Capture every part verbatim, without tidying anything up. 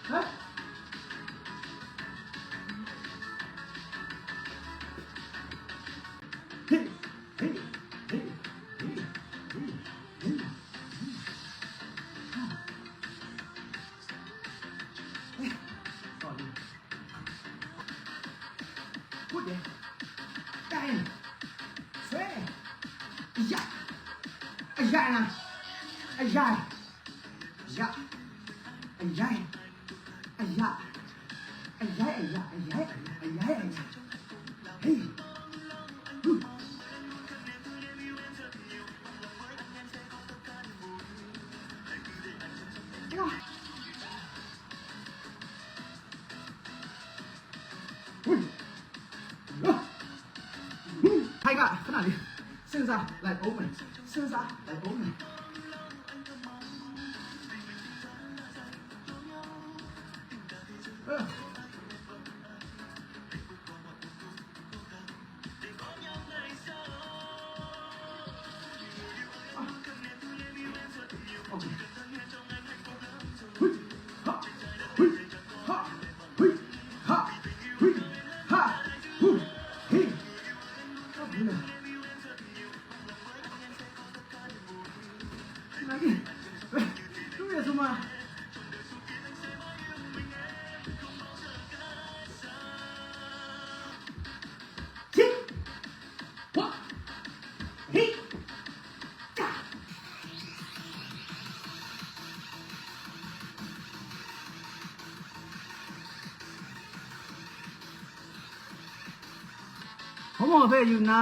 Hey, hey, hey, hey, hey, hey. Sorry. Good day. Bang. Swear. Yeah. Yeah. Yeah. Yeah. Yeah. Hey. Woo. Yeah. Woo. Woo. Hai ga, kana li. Sinza, like omen. Sinza, like omen. Hawmawng hpe yu nna,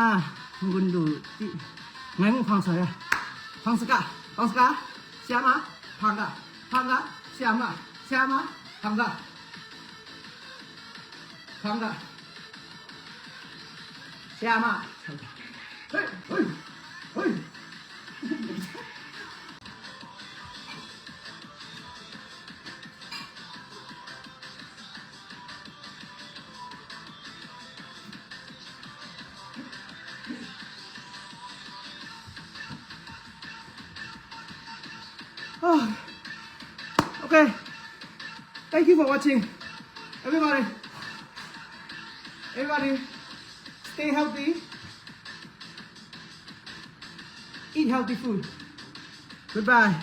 n-gun du ti, ngai mung hpang sa ya. Hpang saka, hpang saka, siama, hpang ga, hpang ga, siama, siama, hpang ga, hpang ga, siama. Hei, hei, hei. Ah. Okay. Thank you for watching. Everybody. Everybody. Stay healthy. Eat healthy food. Goodbye.